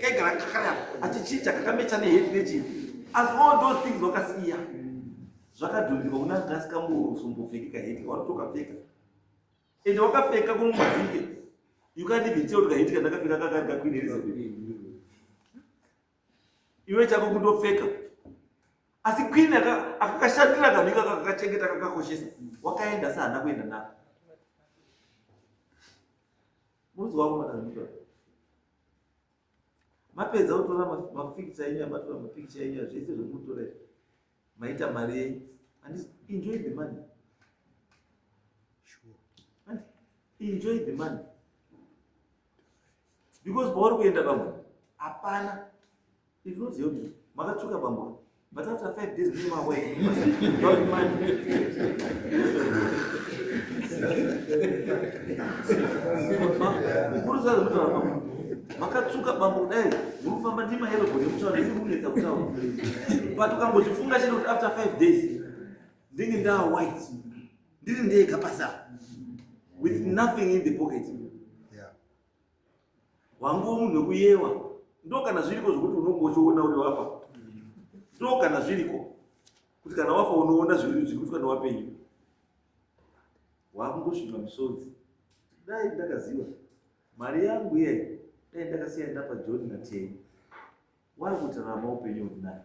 A: kaigara kakadaro achichinja kakamecha neheti nechii. Asi all those things wakasiya zvakadhonzerwa kuna anga asingambosombopfeki kaheti kawanotokapfeka. Ende wakapfeka kumumazike. You can't even tell kuti kaheti kandakapfeka kakari kaQueen Elizabeth. Iwe chako kundopfeka. Asi Queen akakashandira kanhu ikaka akakachengeta akakakoshesa. Wakaenda asi haana kuenda nako. Murudzi wako mwana mapedza kutora mapikicha enyu amatora mapikicha enyu zvese zvemunotora izvi maita mari yenyu and enjoy the money.
H: Sure.
A: And enjoy the money. Because pauri kuenda bambo hapana. If not help you, makatsvuka bambo. But after 5 days mune mawai without money. Muruzaza mutaura bambo. Makatsuka bambo kudai, muri kufamba ndima yerogone mutaura iri kunetsa kutaura. But ukangochifunga chete kuti after 5 days ndinge ndaa white. Ndiri ndega pasa. With nothing in the pocket. Wanguwo munhu wekuyewa. Ndo kana zviriko zvokuti unongochiona uri wafa. Ndo kana zviriko. Kuti kana wafa unoona zviri zviri kuitwa newapenyu. Wakungosviba misodzi. Dai ndakaziva mari yangu iye dai ndakasiya ndapa John naTeni. Wari kutarama upenyu huri nani.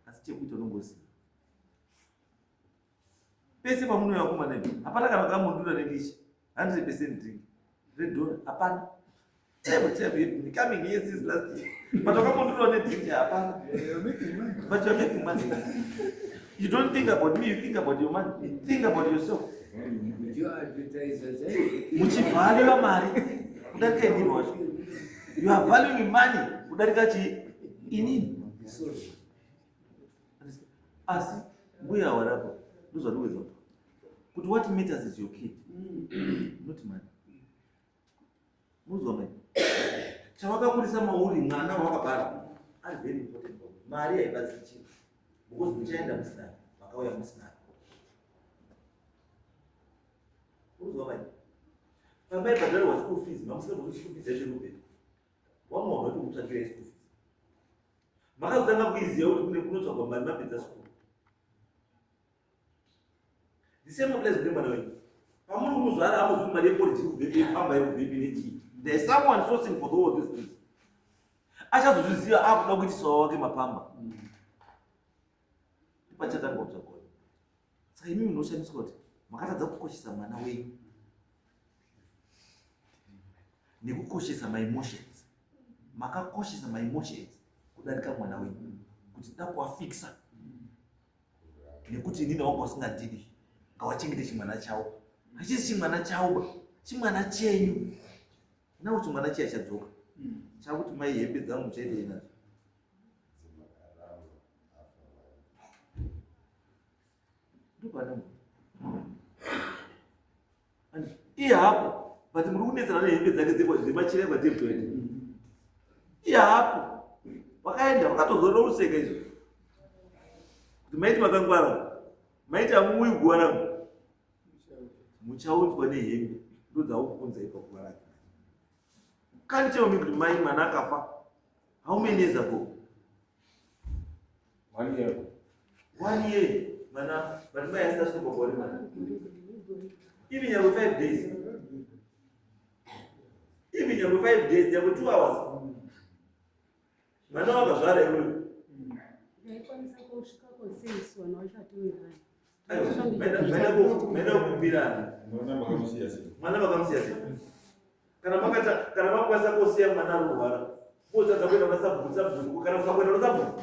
A: Asi chekuita unongoziva. Pese pamunouya kumana imi hapana kana kamundura nedishi 100% drink redora hapana. Every time you've been coming here since last year. But wakamundura nedrink hapana. But you're making money. You don't think about me, you think about your money. You think about yourself.
F: Muchiadvertisa chaizvo.
A: Muchivhaliwa mari kudarika inini wacho. You are valuing money kudarika chii? Inini. Asi mbuya warapa ndozvandiwedza kuti what matters is your kid, not money. Muzwa mai chawakakurisa mauri mwana wawakabara ari very important. Mari haibatsiri chinhu because muchaenda musinayo, makauya musinayo. Urikuzwa mai? Pamaibhadharirwa school fees, mamusina kuti school fees yacho iri wamwe vanhu vati kutsvakirai school fees. Makazotanga kuiziva kuti kune kunotsvagwa mari mapedza school. The same applies kune mwana wenyu. Pamuri kumuzvara hamuzivi kuti mari yeporridge iri kubvepi, yepamba iri kubvepi nechii. There is someone sourcing for all these things. Achazozviziva akuda kuitisawo wake mapamba. Pachatanga kutsvagwa. Saka imi munoshamiswa kuti makatadza kukoshesa mwana wenyu nekukoshesa maemotions. Makakoshesa maemotions kudarika mwana wenyu kuti da kuafixa nekuti inini wanga usingandidi, ngawachengete chimwana chavo. Hachisi chimwana chavo ba, chimwana chenyu. Nawo chimwana chiya chadzoka chakuti mai, hembe dzangu muchaitei nadzo? Ndopane iye hapo, but muri kunetsana nehembe dzake dzemachira ekwadebtoet. Iye hapo vakaenda vakatozorora kuseka izvo kuti maiti makangwara, maiti hamuuyi guva rangu, muchaunzwa nehembe ndodzakukunzai paguva rake. Can't tell me kuti mai mwana akafa how many years ago?
E: One year.
A: One year mwana, but mai asati asvika paguva remwana even nyangwe 5 days, even nyangwe 5 days, nyangwe 2 hours mwana wakazvara iwewe.
C: Ndaikwanisa kusvika kosei vanhu vacho atiwirirani.
A: Maenda kukumbirana.
J: Mwana makamusiya sei?
A: Mwana makamusiya sei? Kana makata kana makwanisa kosiya mwana arorwara, kotadza kuenda kuna sabhuku, sabhuku kana kusakuenda kuna sabhuku,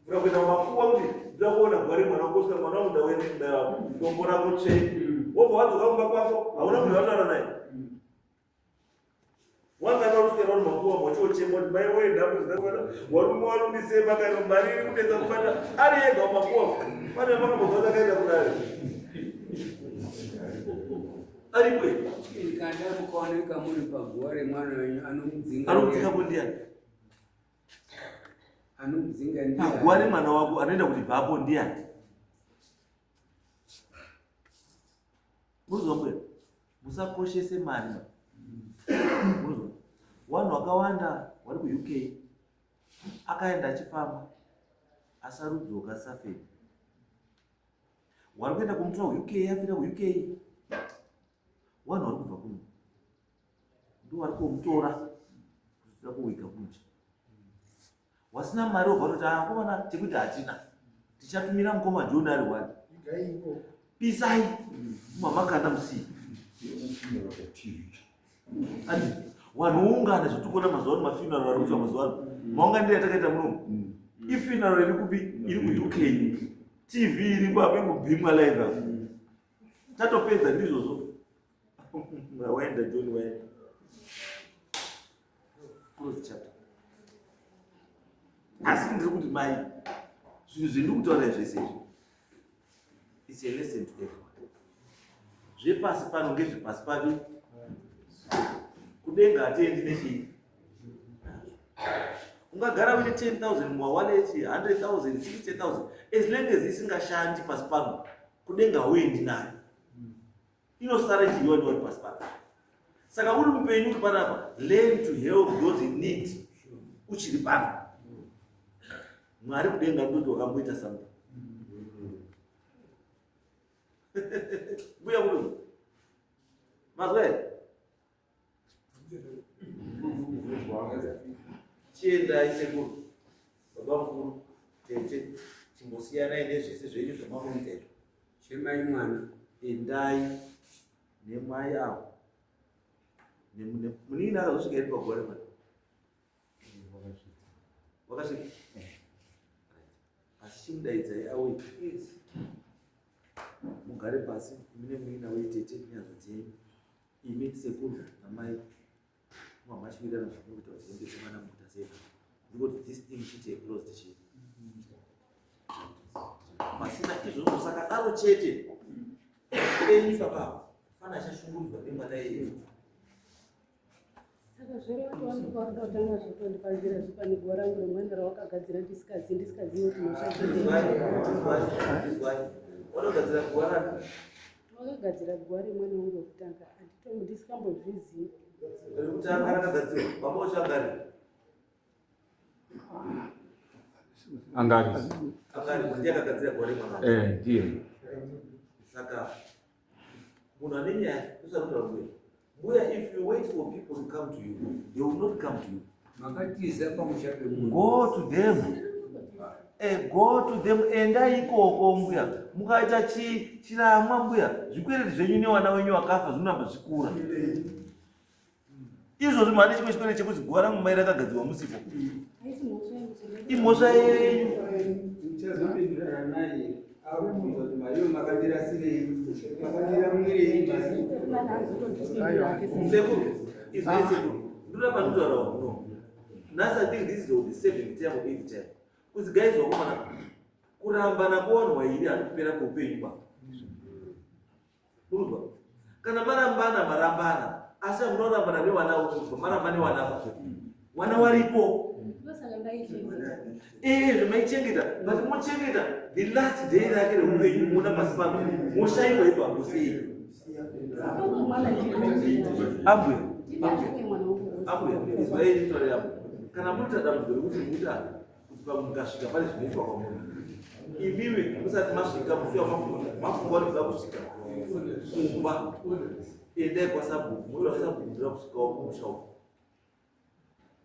A: kuna kuenda mumakuwa kuti ndoda kuona guva remwana wako, kusvika mwana wangu ndauya nekudai wako dombo rako tsve, wobva wadzoka kumba kwako, hauna munhu wataura naye. Wangana uswera uri makuwa mochochema kuti mai woye, ndamuzina warume warundisema kana mari iri kunetsa kubata, ari ega mumakuwa. Pane makambozwa takaenda kudare aripwe.
F: Kana mukaoneka muri paguva remwana wenyu, anomudzinga.
A: Anomudzingapo ndiani?
F: Anomudzinga ndiani?
A: Paguva remwana wako anoenda kuti bvapo ndiani? Muzwa mbuya, musakoshese mari. Muzwa, vanhu vakawanda vari kuUK akaenda achifamba asarudzoka safeni, wari kuenda kumutora kuUK afira kuUK. Vanhu vari kubva kuno ndo vari komutora kuzoda kuwiga kunja. Wasina mari wobva toti akomana chekuti hatina, tichatumira mukoma John ari wani, pisai mamakanda musii. Andi vanhu voungana zvatikuona mazuva ano, mafuneral ari kuitwa mazuva ano, maunganiro atakaita munomu, ifuneral iri kupi? Iri kuUK. TV iripo apo ikubhimwa live apo. Tatopedza ndizvozvo. Waenda John, waenda, close chapter. Asi ndiri kuti mai, zvinhu zvendiri kutaura zvese izvi, it's a lesson to everyone. Zvepasi pano ngezvepasi papi, kudenga hatiendi nechii. Ungagara uine 10,000 mumawallet, 100,000, 60,000, as long as isingashandi pasi pano, kudenga hauendi nayo. Inosara ichidyiwa nevari pasi pano. Saka uri mupenyu uri panapa, learn to help those in need uchiri pano. Mwari kudenga ndoti wakamboita something. Mbuya kuno. Mazwa here? Chiendai sekuru, baba mukuru, tete, chimbosiyanai nezvese zvenyu zvamamunoita izvo.
F: Chemai mwana.
A: Endai nemai avo. Munin'ina akazosvika here pagore mwana? Wakasvika? Asi chimudaidzai auye. Mugare pasi imi nemunin'ina wenyu tete nehanzvadzi yenyu. Imi sekuru namai mamachiwirirana zvamunokuita kuti hembe dzemwana mukuita sei. Ndikuti this thing chiite closed chii. Pasina izvozvo sakadaro chete. Enyu baba fana achashungurudzwa nemwana iyeye.
C: Saka zvoreva kuti wangu wakuda kutanga zvotondipanzira zvipane guva rangu remwana rawakagadzira ndisikazivi ndisikazivi kuti mhosva
A: Wanogadzira guva rako?
C: Wakagadzira guva remwana wangu wekutanga handitombo ndisikambozvizivi.
A: Rekutanga rakagadzirwa baba uchagari.
E: Angari.
A: Angari ndiye akagadzira guva remwana.
E: Eh, ndiye.
A: Saka munhu ane nyaya usakutaura mbuya. Mbuya, if you wait for people to come to you, they will not come to you.
F: Makatiza pamusha pemunhu.
A: Go to them. Go to them, endai ikoko mbuya. Mukaita chiramwa mbuya, zvikwereti zvenyu nevana wenyu vakafa zvinoramba zvikura. Izvozvi mane chimwe chikwereti chekuti guva rangu mai rakagadzirwa musipo. Imhosva yenyu.
I: Muchazopindirana naye akubvunza kuti mari makandirasirei, makandiramwirei mari.
A: Sekuru, izvai sekuru. Ndoramba ndikutaura no. Nhasi I think this is the seventh time or eighth time. Kuzi guys wakomana kurambana kwevanhu vairi hanokupera kweupenyu ba. Uruzwa? Kana marambana marambana asi hamunorambana nevana uruzwa maramba nevana ba. Wana waripo. Eh, zvamaichengeta but mochengeta the last day rake reupenyu muna pasi pano moshaikwa ipapo sei? Ambuya, ambuya, izwai nditaure yambo. Kana muita dambudziko rekuti muita kuti pamukasvika pane zvinoitwa kwamuri, imimi musati masvika mufi wamafunga mafunga kuti kuda kusvika kumba, endai kwasabhuku, motora sabhuku ndoda kusvikawo kumusha uko,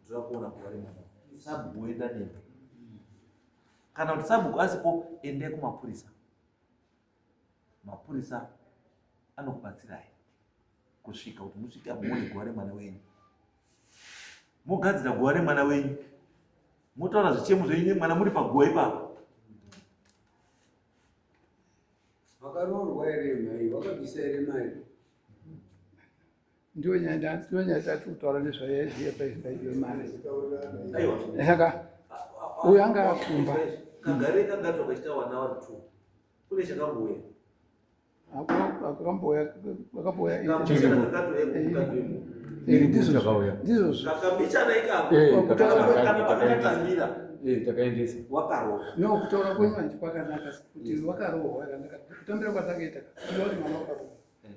A: ndoda kuona kuva remwana, sabhuku woenda nemi. Kana kuti sabhuku asipo, endai kumapurisa. Mapurisa anokubatsirai kusvika kuti musvike muone guva remwana wenyu, mogadzira guva remwana wenyu, motaura zvichemo zvenyu nemwana muri paguva ipapo.
F: Wakaroorwa here mai? Wakabvisa here mari?
D: Ndiyo nyaya tati kutaura nezvayo zviya paizvaiyo mari.
A: Aiwa.
D: Saka uyu anga akumba.
A: Kagare kangati wakaita wana wari two. Kune chakambouya.
D: Akambouya akambouya
A: Kambichana kakatouya kumukadzi wemunhu.
D: Ndizvo
E: Chakauya.
D: ndizvozvo.
A: Kakambichana ikako.
E: Eh,
A: Kana pakakatamira
E: Takaendesa.
A: wakarohwa.
D: No, kutaura kwenyu hanji kwakanaka kuti wakarohwa yakanaka. Kutambira kwatakaita kuda kuti mwana wakarohwa.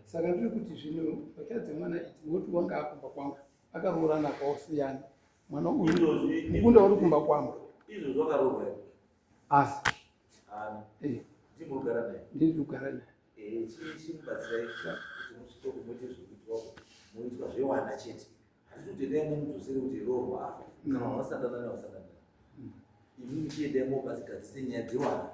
D: Saka ndiri kuti zvino pachadze dzemwana idzi ngokuti wanga akumba kwangu akaroorana akawasiyana. Mwana uyu
A: Izvozvi
D: mukunda uri kumba kwangu.
A: Izvozvi wakarohwa here?
D: Asi
A: Haana.
D: eh
A: Ndimi kugara naye.
D: ndiri kugara naye.
A: Eh, chimubatsirai kuti musvike kumuite zvekuitwa muitwa zvevana chete. Handisi kuti endai mumudzosere kuti roorwa afa. Kana vanhu vasangana navasangana. Imi muchiendai mobatsigadzi nyaya dzevana.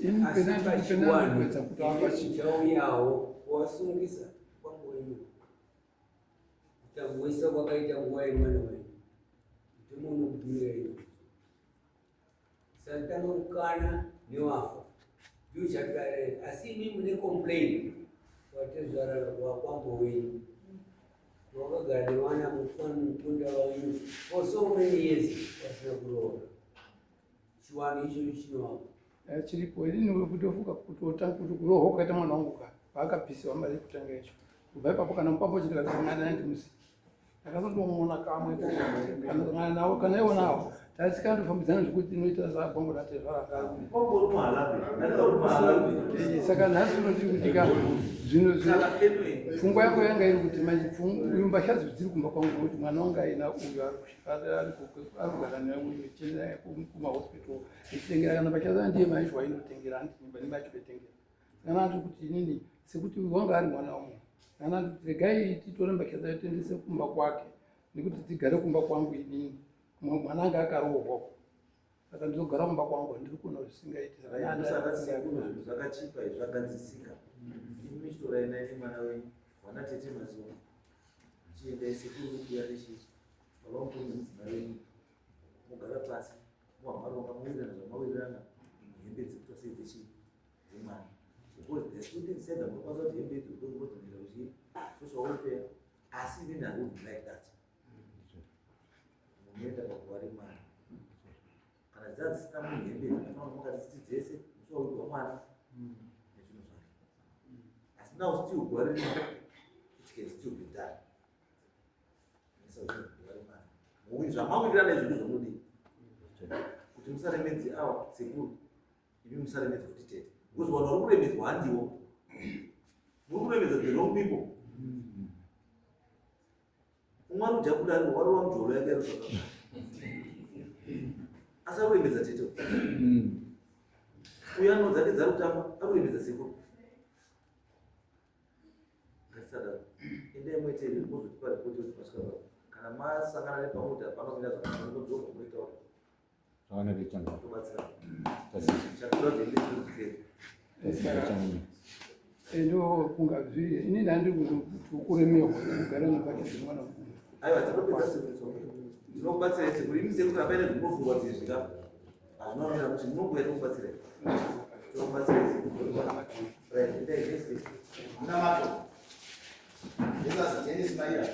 D: Ini
F: Asi
D: pena
F: pachiwanhu
D: kuedza kuti apa
F: chichauyawo kuwasungisa kwangu wenyu. Kutakuisa kwakaita nguva yemwana wenyu. Mutemo unokubvumira izvozvo. Satanga kukana newafa. Ndiyo chakare. Asi imi mune complain watezvara wakwambo wenyu. Wakagara nevana mukunda wanyu for so many years vasina kuroora. Chiwano ichocho chinovapo.
D: Eh, chiripo ini kutofuka kutotanga kuti kurohwa kwakaita mwana wangu ka paakabvisiwa mari yekutanga icho kubva ipapo kana mukwambo chindikasangana naye ndimusi ndakazondomuona kamwe kanosangana nawo kana iwo nawo tasikandofambidzana zvekuti inoita sabwangu ratezvaranga saka nhasi unoti kuti ka zvino pfungwa yako yanga iri kuti manje mbatya dziri kumba kwangu nokuti mwana wanga aina uyu ari kugara neuyu chienda kumahospital echitengera kana mbatya dzayo ndiye maizvo ainotengera handiti nyumba nemba yacho aitengera kana ati kuti inini sekuti wanga ari mwana wamunhu kana ati kuti regai titore mbatya dzayo tiendese kumba kwake nekuti dzigare kumba kwangu inini mwana anga akarohwa saka ndinogara kumba kwangu ndiri kuona zvisingaiti
A: saka zvakachipa izvi zvagadzisika imi michitorai naye nemwana wenyu wana tete mazuva chiendai sekuru kuya nechii baba mukuru nemudzimai wenyu mogara pasi mohamaronga mowirirana zvamawirirana hembe dzekuita sei dzechii dzemwana because the student said munokwanisa kuti hembe idzi utomunodzonera kuchii social welfare asi inini I wouldn't like that munoenda pakuva remwana kana dzaa dzisina munhu hembe dzinofanira kunga dzisiti dzese musi wawigwa mwana nezvinhu zvake asi now still guva ririmo it can still be done guva remwana zvamawirirana izvi ndizvamudii kuti musaremedzi awa sekuru imi musaremedzi kuti tete because vanhu vari kuremedzwa handiwo muri kuremedza the wrong people umwe ari kudya kudari warova mujolo yake ari asi ari kuremedza tete uyo ano dzake dzari kutamba ari kuremedza sekuru ngatisadaro endai muite mozotipa ripoti kuti masvika pano kana masangana nepamuti hapana kumira zvakanaka munodzoka munoitaura
E: Zvakanaka changamire.
A: tobatsira chakuda kuti hembe dzinodzipfeka
D: ndo kunga zviri inini handiri kuremerwa kugara nembatya dzemwana wangu
A: aiwa tinopedza sekuru tinokubatsirai sekuru imi sekuru apaine zvinofungwa kuti zvika hazvina kumira kuti munongoya tinokubatsirai tinokubatsirai sekuru right endai next
B: Munamato. Jesus Dennis Maria.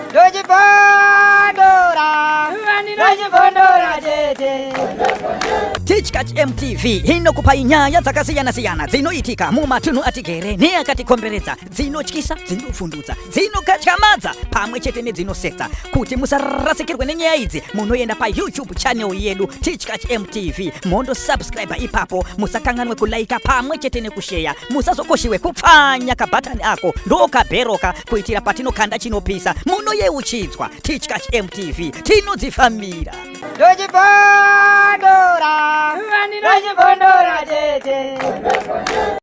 J: Ndochibondora, ndochibondora tete.
K: Tichkach MTV inokupai nyaya dzakasiyana-siyana dzinoitika mumatunhu atigere neakatikomberedza, dzinotyisa, dzinovhundutsa, dzinokatyamadza pamwe chete nedzinosetsa. Kuti musarasikirwe nenyaya idzi, munoenda paYouTube channel yedu Tichkach MTV mondosubscribe ipapo. Musakanganwe kulaika pamwe chete nekusheya. Musazokoshiwe kupfanya kabhatani ako ndokabheroka kuitira patinokanda chinopisa munoyeuchidzwa. Tichkach MTV tinodzifambira.
J: Ndochibondora, ndochibondora tete.